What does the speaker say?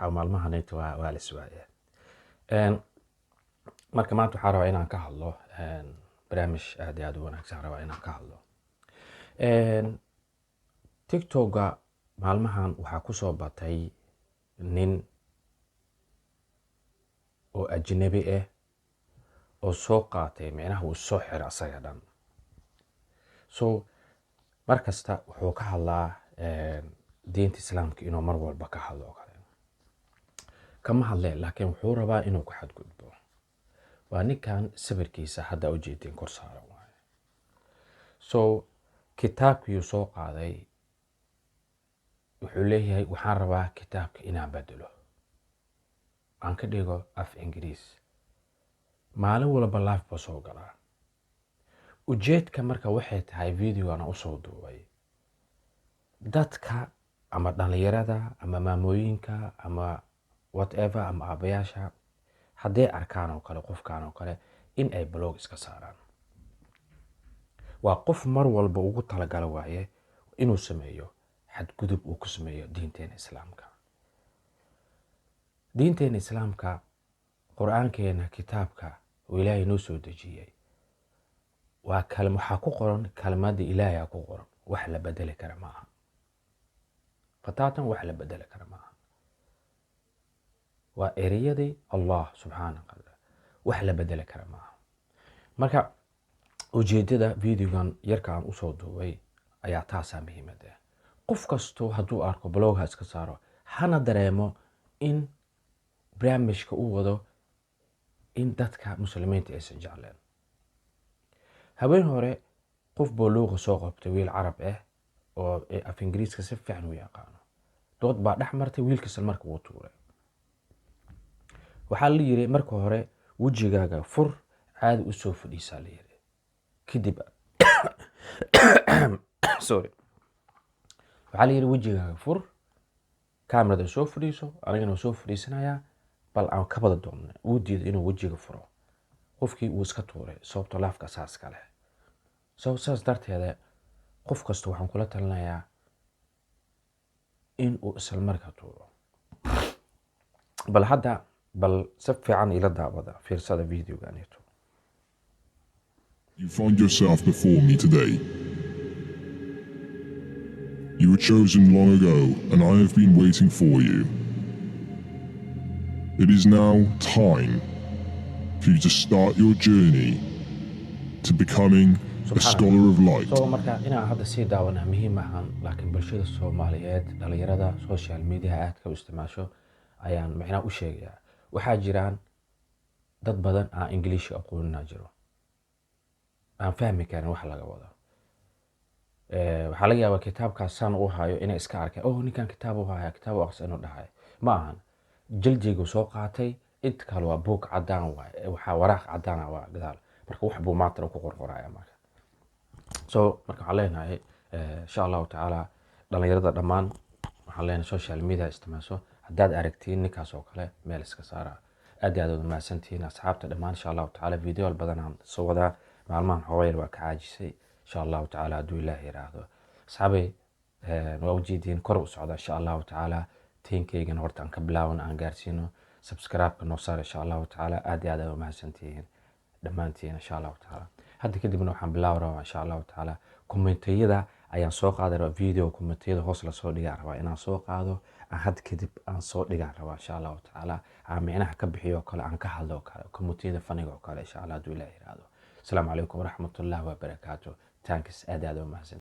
Waxaa maalmahanayta waa la iswaaya. Marka maanta waxaan rabaa inaan ka hadlo barnaamij aad iyo aad u wanaagsan, rabaa inaan ka hadlo. TikToka maalmahan waxaa kusoo batay nin oo ajnabi ah oo soo qaatay, micnaha uu soo xiray asaga dhan. So mar kasta wuxuu ka hadlaa diinta Islaamka, inuu mar walba ka hadlo oo kale kama hadleen, laakiin wuxuu rabaa inuu ku xadgudbo. Waa ninkan sawirkiisa hadda ujeedin kor saaran waaye. So kitaabkiiyuu soo qaaday, wuxuu leeyahay, "Waxaan rabaa kitaabka inaan bedelo, aan ka dhigo af Ingiriis." Maalin walba live buu soo galaa. Ujeedka marka waxay tahay videogana usoo duubay dadka ama dhalinyarada ama maamooyinka ama whatever ama aabayaasha, hadday arkaan oo kale qofkan oo kale, in ay block iska saaraan. Waa qof mar walba ugu talagala waaye inuu sameeyo xadgudub uu ku sameeyo diinteena Islaamka. Diinteena Islaamka, Qur-aankeena, kitaabka oo Ilaahay noo soo dejiyey, waa waxaa ku qoran kalmadda Ilaahay ku qoran. Wax la bedeli kara maaha fataatan, wax la bedeli kara maaha. Waa ereyadii Allah subxaana qadar, wax la bedeli kara maaha. Marka ujeedada videogan yarka aan usoo duubay ayaa taasaa muhiimad ah. Qof kastoo hadduu arko, block ha iska saaro, hana dareemo in barnaamijka uu wado in dadka Muslimiinta aysan jecleen. Haween hore qof buu luuqa soo qabtay, wiil Carab ah oo af Ingiriiska si fiican u yaqaano. Dood baa dhex martay wiilkiisa, marka wuu tuuray. Waxaa la yiri, "Marka hore wejigaaga fur, caadi usoo fadhiisaa," la yiri. Kadib, sorry, waxaa la yiri, "Wejigaaga fur, kamerada soo fadhiiso, anigana soo fadhiisanayaa, bal aan ka wada doonna." Wuu diiday inuu wejiga furo. Qofkii wuu iska tuuray, sababto live-ka saas kale. So saas darteeda qof kasta waxaan kula talinayaa in uu isla markaa tuuro. Bal hadda bal si fiican ila daawada, fiirsada videoganeeto. You find yourself before me today. You were chosen long ago, and I have been waiting for you. It is now time for you to start your journey to becoming a scholar of light. So marka inaan hadda sii daawana muhiim ahan, laakiin bulshada Soomaaliyeed, dhalinyarada social mediaha aadka u isticmaasho ayaan micnaha u sheegayaa. Waxaa jiraan dad badan aan Ingiliishka aqoonina jiro, aan fahmi karin wax laga wado. Waxaa laga yaabaa kitaabkaas saan u hayo inay iska arkeen, "Oh, ninkan kitaab u haya, kitaab u aqsa," inuu dhahay. Ma ahan, jaljigu soo qaatay. Inta kale waa buug cadaan waay, waxaa waraaq cadaan waa gadaal. Marka wax buu maantana ku qorqoraya. Marka so marka waxaan leenahay, insha Allahu tacaala, dhalinyarada dhammaan waxaan leenahay, social media isticmaasho, haddaad aragtiin ninkaas oo kale, meel iska saara. Aad iyo aad uad mahadsantihiin, asxaabta dhammaan. Insha Allahu tacaala video badanaan soo wadaa. Maalmahan xooyar waa ka caajisay. Insha Allahu tacaala, hadduu Ilaah yiraahdo, asxaabay, waa ujeediin, kor u socda. Insha Allahu tacaala 10K-gana horta aan ka bilaaban, aan gaarsiino. Subscribe-ka noo saar, insha Allahu tacaala. Aad iyo aad aad umahadsantihiin dhammaantiin. Insha Allahu tacaala hadda kadibna waxaan bilaabi rabaa, insha Allahu tacaala, commentiyada ayaan soo qaadi rabaa. Video commentiyada hoos lasoo dhigaan rabaa inaan soo qaado, aan hadda kadib aan soo dhigaan rabaa, insha Allahu tacaala, aan micnaha ka bixiyo oo kale, aan ka hadlo oo kale, commentiyada faniga oo kale, insha Allah, hadduu Ilaah yiraahdo. Asalaamu calaykum waraxmatullahi wabarakaatu. Thanks, aad aad u mahadsan.